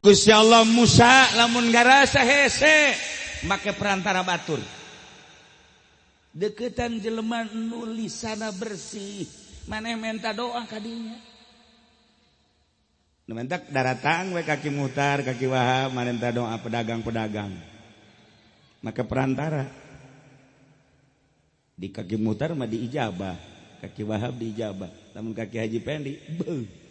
Gusti Allah Musa lamun garasa hese make perantara batur. Deketan jelema nu lisana bersih, maneh menta doa ka dinya. Nu mentak daratang we kaki Muhtar, kaki Wahab, maneh doa pedagang-pedagang. Make perantara. Di kaki Muhtar mah diijabah, kaki Wahab diijabah, lamun kaki Haji Pendi beuh.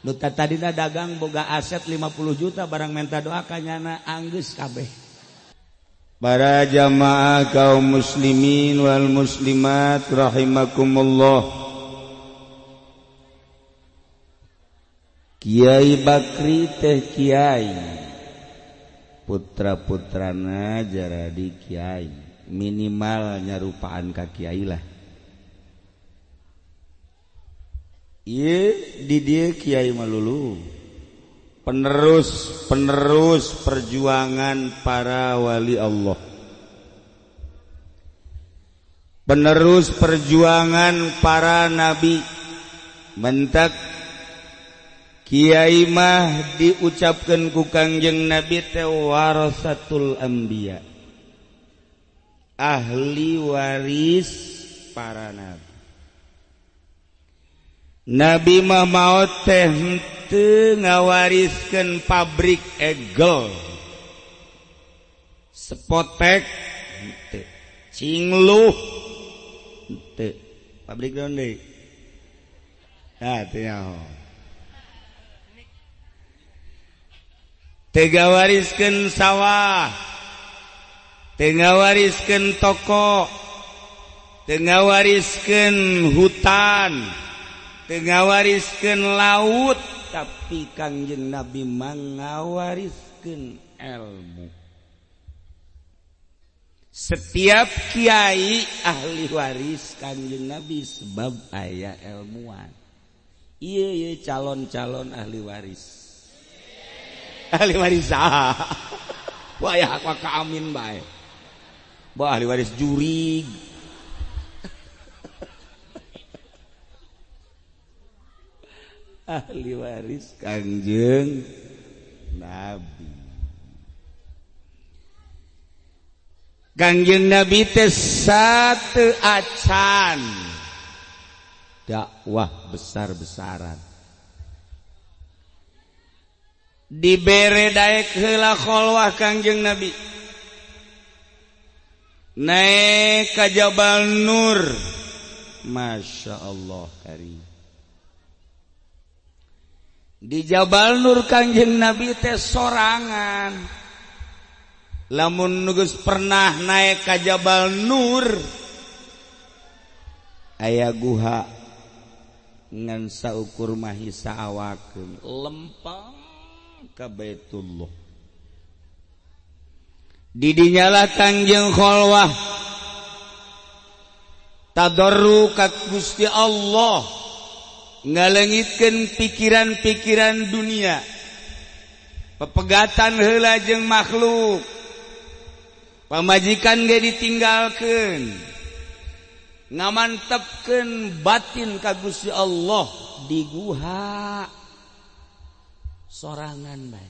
Nu tadina dagang boga aset 50 juta barang menta doa kanyana anggeus kabeh. Para jamaah kaum muslimin wal muslimat rahimakumullah. Kiai Bakri teh kiai, putra-putrana jaradi kiai, minimal nyarupaan ka kiai lah. Ieu di dieu kiai malulu penerus-penerus perjuangan para wali Allah, penerus perjuangan para nabi. Mentak kiai mah diucapkeun ku Kangjeng Nabi teh warasatul anbiya, ahli waris para nabi. Nabi mah maot teh henteu ngawariskeun pabrik egel, sepotek henteu, cingluh henteu, pabrik naon deui? Ah teu nyaho. Teu ngawariskeun sawah, teu ngawariskeun toko, teu ngawariskeun hutan, teu ngawariskeun laut, tapi Kangjeng Nabi mangawariskeun ilmu. Setiap kiai ahli waris Kangjeng Nabi sebab aya ilmuwan. Ieu ieu calon-calon ahli waris. Ahli waris saha? Wah ya ka amin bae. Bah ahli waris jurig. Ahli waris Kangjeng Nabi. Kangjeng Nabi teh satu acan dakwah besar-besaran. Dibere daek heula kholwah Kangjeng Nabi. Naik ka Jabal Nur. Masya Allah karim. Di Jabal Nur Kangjeng Nabi teh sorangan. Lamun geus pernah naik ka Jabal Nur, aya guha ngan saukur mahisa awakeun lempang ka Baitullah. Di dinyalah Kangjeng kholwah tadarru ka Gusti Allah, ngalengitkeun pikiran-pikiran dunia, pepegatan heula jeung makhluk, pamajikan ge ditinggalkeun, ngamantepkeun batin ka Gusti Allah di guha sorangan bae.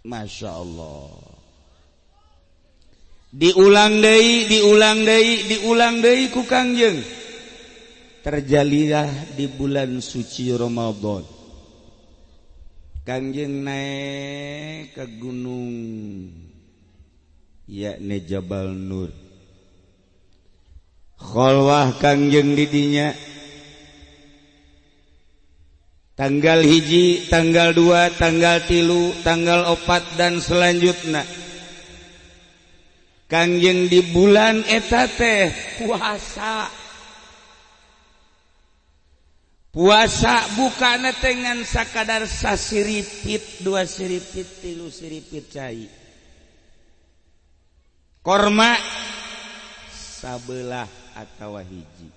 Masya Allah. Diulang deui, diulang deui, diulang deui ku Kangjeng. Terjadilah di bulan suci Ramadan. Kangjeng naik ke gunung yakni Jabal Nur. Kholwah Kangjeng didinya tanggal 1, tanggal 2, tanggal 3, tanggal 4 dan selanjutnya. Kangjeng di bulan eta teh puasa. Puasa bukana dengan sakadar sasiripit, 2 siripit, 3 siripit cai. Korma sabelah atawa hiji.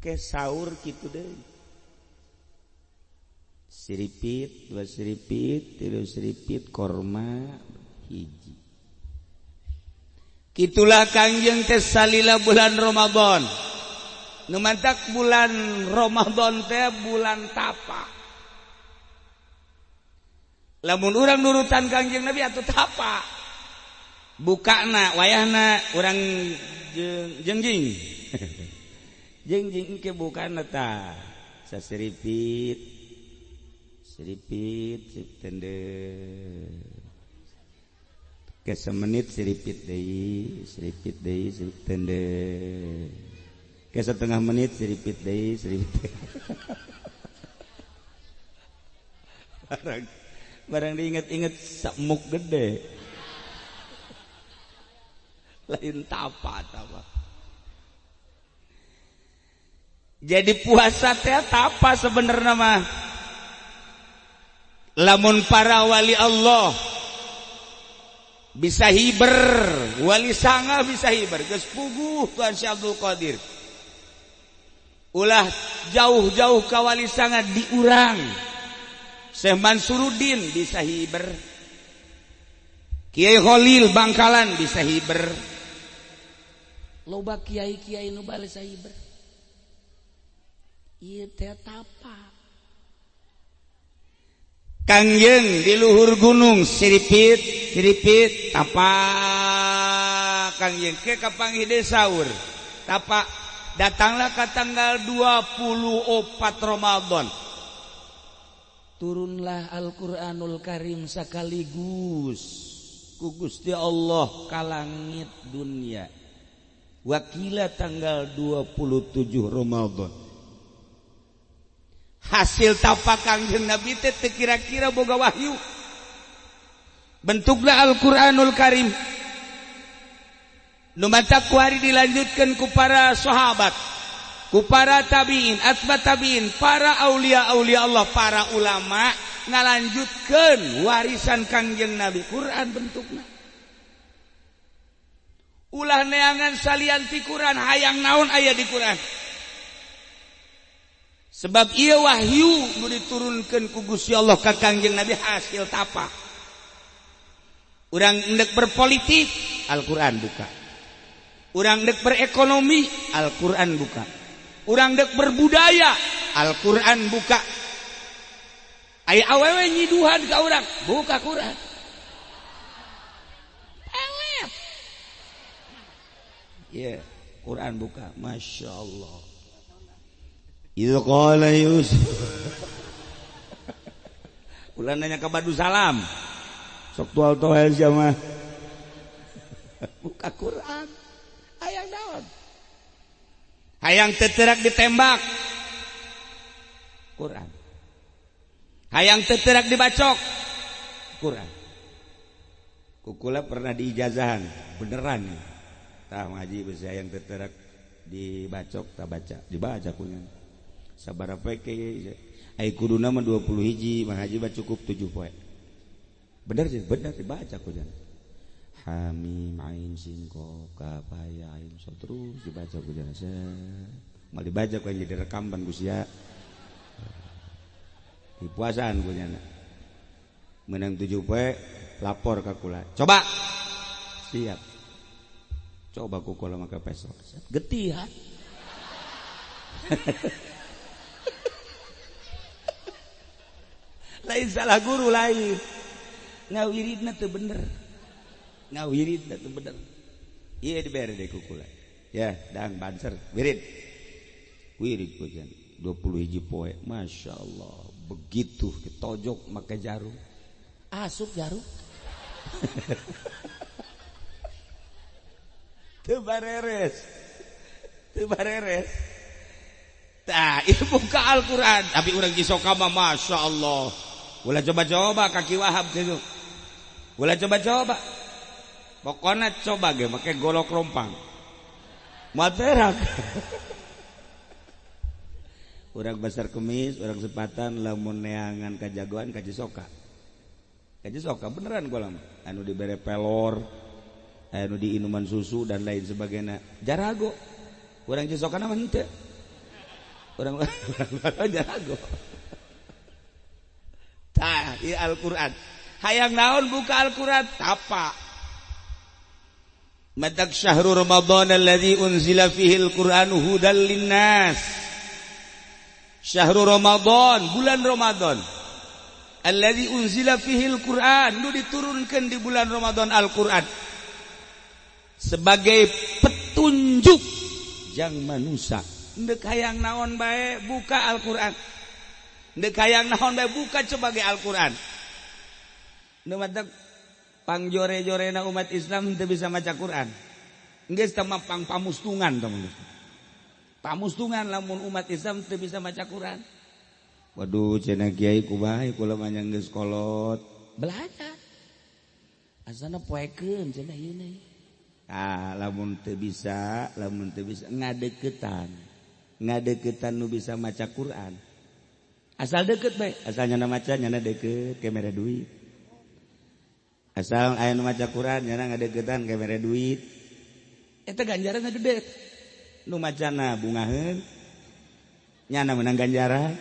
Ke sahur kitu deui. Siripit, 2 siripit, 3 siripit, korma hiji. Kitulah Kangjeng teh salila bulan Ramadan. Nu mantak bulan Ramadan teh bulan tapa. Lamun urang nurutan Kangjeng Nabi atuh tapa. Bukana wayahna urang jengjing. Jengjing engke bukana tah. Sasiripit. Siripit sip tende. Ke semenit siripit deui, siripit deui, siripit tende. Ke setengah menit siripit deui, siripit. Barang diinget-inget samuk gede. Lain tapa tapa. Jadi puasa teh tapa sebenarnya mah. Lamun para wali Allah bisa hiber, wali sanga bisa hiber, geus puguh Tuhan Syekh Abdul Qadir. Ulah jauh-jauh ka wali sanga diurang. Syekh Mansuruddin bisa hiber. Kiai Khalil Bangkalan bisa hiber. Loba kiai-kiai nu bales hiber. Ieu teh tapa. Kangjeng di luhur gunung siripit siripit tapa Kangjeng ke kapanggih deui saur tapa datanglah ke tanggal 24 Ramadan turunlah Al-Qur'anul Karim sekaligus ku Gusti Allah ka langit dunia wakila tanggal 27 Ramadan. Hasil tapa Kangjeng Nabi teh kira-kira boga wahyu. Bentuklah Al-Qur'anul Karim. Nu matak ku hari dilanjutkan ku para sahabat, ku para tabiin, atba tabiin, para aulia-aulia Allah, para ulama ngalanjutkeun warisan Kangjeng Nabi. Quran bentukna. Ulah neangan salian ti Quran, hayang naon aya di Quran. Sebab ieu wahyu nu diturunkeun ku Gusti Allah ka Kangjeng Nabi hasil tapa. Urang endek berpolitik, Al-Qur'an buka. Urang endek berekonomi, Al-Qur'an buka. Urang endek berbudaya, Al-Qur'an buka. Aya awewe nyiduhan ka urang, buka Qur'an. Pelet. Iya, Qur'an buka. Masya Allah. Idz qala Yusuf. Ulah nanya ka Badu Salam. Sok tual toel sia mah. Buka Quran. Hayang naon? Hayang teterak ditembak. Quran. Hayang teterak dibacok. Quran. Kukula pernah diijazahan, beneran nih. Tah ngaji besi hayang teterak dibacok tak baca, dibaca kunya. Sabaraha poe ke ai kuduna mah 20 hiji, mah haji mah cukup 7 poe. Bener sih, bener dibaca kunya. Hamim ain sin qaf kaf ya ain so terus dibaca kunya. Mal dibaca ku jadi rekaman Gusti ya. Di puasaan kunya. Menang 7 poe lapor ka kula. Coba. Siap. Coba ku kula maka pesok. Getih ha. Lain salah guru lain. Ngawiridna teu bener. Ngawiridna teu bener. Ieu dibere deui ku kula. Ya, dang banser wirid. Wirid kujan 20 hiji poe. Masya Allah. Begitu ditojok make jarum. Asup jarum. Teu bareres. Teu bareres. Tah, ieu buka Al-Qur'an. Tapi urang Cisoka mah Masya Allah. Ulah coba-coba kaki Wahab gitu. Ulah coba-coba. Pokoknya coba ge make golok rompang. Materak. Urang Basar Kemis, urang Sepatan lamun neangan kajagoan ka Cisoka. Ka Cisoka beneran gua lama. Anu dibere pelor, anu diinuman susu dan lain sebagainya. Jarago. Urang Cisoka mah henteu. Urang jarago. Tah, ieu Al-Qur'an. Hayang naon buka Al-Qur'an tapa. Matak syahrul Ramadan alladzi unzila fihi al-Qur'anu hudal linnas. Syahrul Ramadan, bulan Ramadan. Alladzi unzila fihil Qur'an, nu diturunkan di bulan Ramadan Al-Qur'an sebagai petunjuk jang manusia. Ndek hayang naon bae buka Al-Qur'an. Ndek hayang naon bae buka sebagai Al-Qur'an. Nu matak pangjore-jorena umat Islam teu bisa maca Qur'an. Geus teh mah pang pamustungan tah. Pamustungan lamun umat Islam teu bisa maca Qur'an. Waduh, cenah kiai kumaha kula mah geus kolot. Belajar. Asana poekeun cenah ieu. Ah, lamun teu bisa, lamun teu bisa ngadeukeutan. Ngadeukeutan nu bisa maca Quran. Asal deket bae, asal nyana maca nyana deket ke mere duit. Asal aya nu maca Quran nyana ngadeukeutan ke mere duit. Eta ganjaranna gede. Nu macana bungaheun nyana menang ganjaran.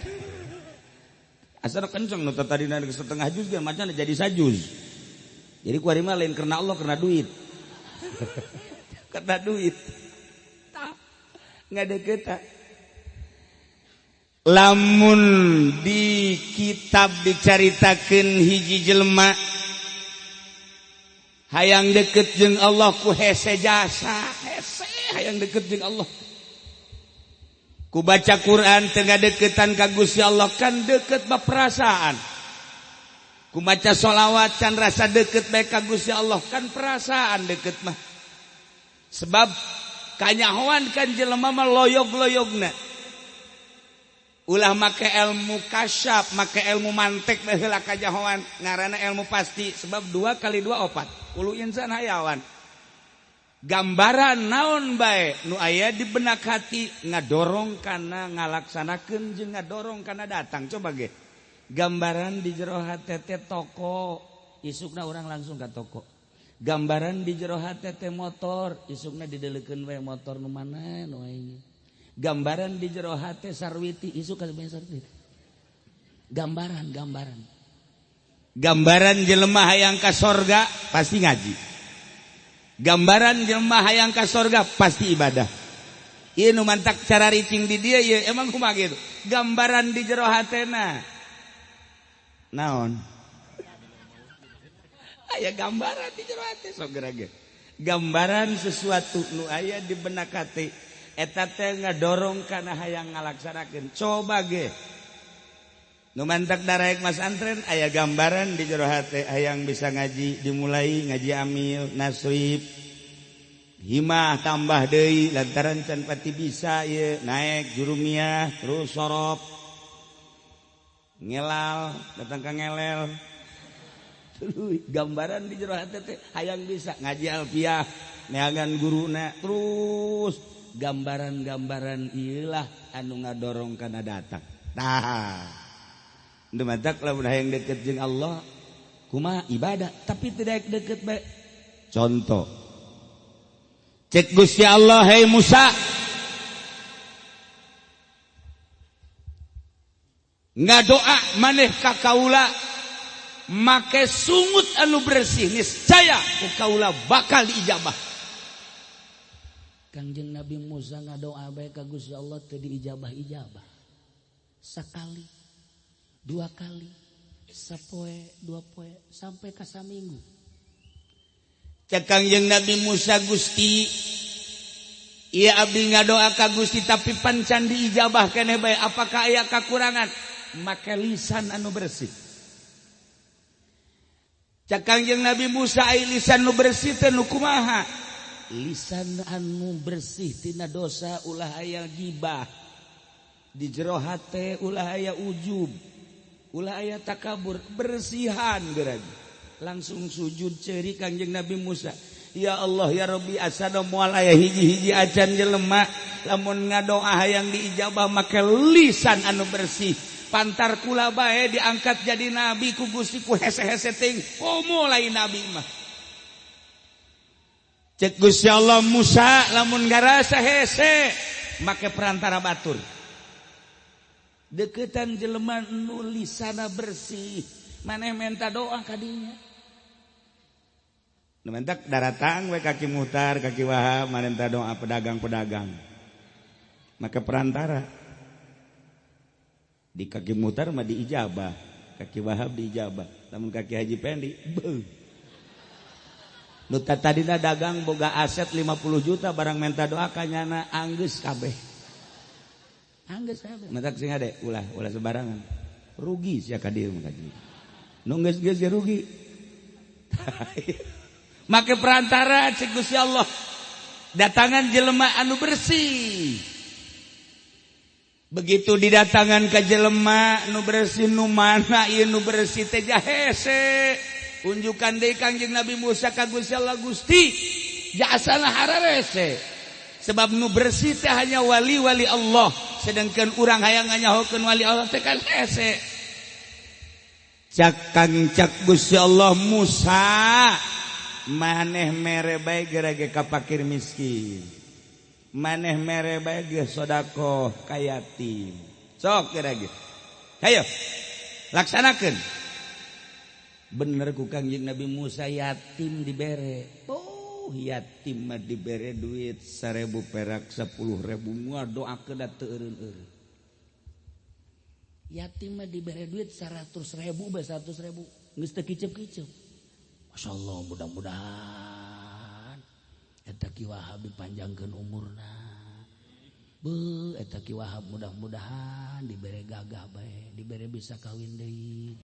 Asal kenceng nu tadi setengah juz ge macana jadi sajuz. Jadi kuari mah lain karena Allah, karena duit. Karena duit. Tah ngadeukeutan. Lamun di kitab dicaritakeun hiji jelema hayang deket jeung Allah ku hese jasa, hese hayang deket jeung Allah. Ku baca Quran tengah deketan ka Gusti Allah kan deket mah perasaan. Ku maca sholawat can rasa deket bae ka Gusti Allah kan perasaan deket mah. Sebab kanyahoan kan jelema mah loyog-loyogna. Ulah make ilmu kasyaf, make ilmu mantek bae heula kanyahoan, ngaranna ilmu pasti sebab 2 kali 2 4. Ulu insan hayawan. Gambaran naon bae nu aya di benak hati ngadorong kana ngalaksanakeun jeung ngadorong kana datang. Coba ge gambaran di jero hate teh toko, isukna urang langsung ka toko. Gambaran di jero hate teh motor, isukna dideleukeun we motor nu mana nu aya. Gambaran di jero hate sarwiti, isuk ka sarwiti. Gambaran, gambaran. Gambaran jelema hayang ka sorga pasti ngaji. Gambaran jelema hayang ka sorga pasti ibadah. Ieu nu mantak cara ricing di dia ieu emang kumaha gitu. Gambaran di jero hatena. Naon? Aya gambaran di jero hate sok geura ge. Gambaran sesuatu nu aya di benak hate eta teh ngadorong kana hayang ngalaksanakeun. Coba ge. Nu mantak daraek mas antren aya gambaran di jero hate hayang bisa ngaji, dimulai ngaji amil, nasrib, himah tambah deui lantaran can pati bisa ieu naik jurumiah terus sorop ngelal datang ka ngelel. Tuluy gambaran di jero hate teh hayang bisa ngaji alfiah neangan guruna terus gambaran-gambaran ieu lah anu ngadorong kana datang. Tah nu matak lamun hayang deket jeung Allah kumaha ibadah tapi tidak deket bae. Contoh cek Gusti Allah, hei Musa, ngadoa maneh ka kaula make sungut anu bersih niscaya ku kaula bakal diijabah. Kangjeng Nabi Musa ngadoa bae ka Gusti Allah teu diijabah-ijabah. Sakali, dua kali, sapoe, dua poe, sampai ka saminggu. Cek Kangjeng Nabi Musa, Gusti, ieu abdi ngadoa ka Gusti tapi pan can diijabah keneh bae, apakah aya kakurangan? Make lisan anu bersih. Cek Kangjeng Nabi Musa, ai lisan nu bersih teh nu kumaha? Lisan anu bersih tina dosa, ulah aya gibah. Di jero hate ulah aya ujub, ulah aya takabur, bersihan geura. Langsung sujud ceri Kangjeng Nabi Musa. Ya Allah ya Rabbi, asana moal aya hiji-hiji acan jelema lamun ngadoa hayang diijabah make lisan anu bersih. Pantar kula bae diangkat jadi nabi ku Gusti ku hese-hese ting komo lain nabi mah. Cek Gusti Allah, Musa lamun ngarasa hese make perantara batur. Deketan jelema nu lisana bersih, maneh menta doa kadinya. Nu mentak daratang we kaki Muhtar, kaki Wahab, manenta doa pedagang-pedagang. Maka perantara. Di kaki Muhtar mah diijabah, Ka Ki Wahab diijabah, lamun ka Ki Haji Pendi beuh. Nu tadina dagang boga aset 50 juta barang menta doa ka nyana anggeus kabeh. Anggeus kabeh. Matak sing hade ulah ulah sembarangan. Rugi sia ka dieu mah kaji. Nu geus-geus ge rugi. Make perantara cek Gusti Allah. Datangan jelema anu bersih. Begitu didatangan ke jelema nu bersih, nu mana ieu nu bersih teh hese. Unjukan deui Kangjeng Nabi Musa ka Gusti Allah, Gusti jasana hararese. Sebab nu bersih teh hanya wali-wali Allah, sedangkan urang hayang nganyahokeun wali Allah teh kan hese. Cak Kang cak Gusti Allah, Musa, maneh mere bae gerage ka fakir miskin, maneh mere bae ge sodakoh ka yatim, sok gerage, hayo laksanakeun. Bener ku Kangjeng Nabi Musa yatim dibere. Oh, yatim mah dibere duit 1000 perak 10.000 moal doakeun da teu eureun-eureun. Yatim mah dibere duit 100.000 bae, 100.000 geus teu kicep-kicep. Masya Allah, mudah-mudahan eta Ki Wahab dipanjangkeun umurna. Beuh, eta Ki Wahab mudah-mudahan dibere gagah bae, dibere bisa kawin deui.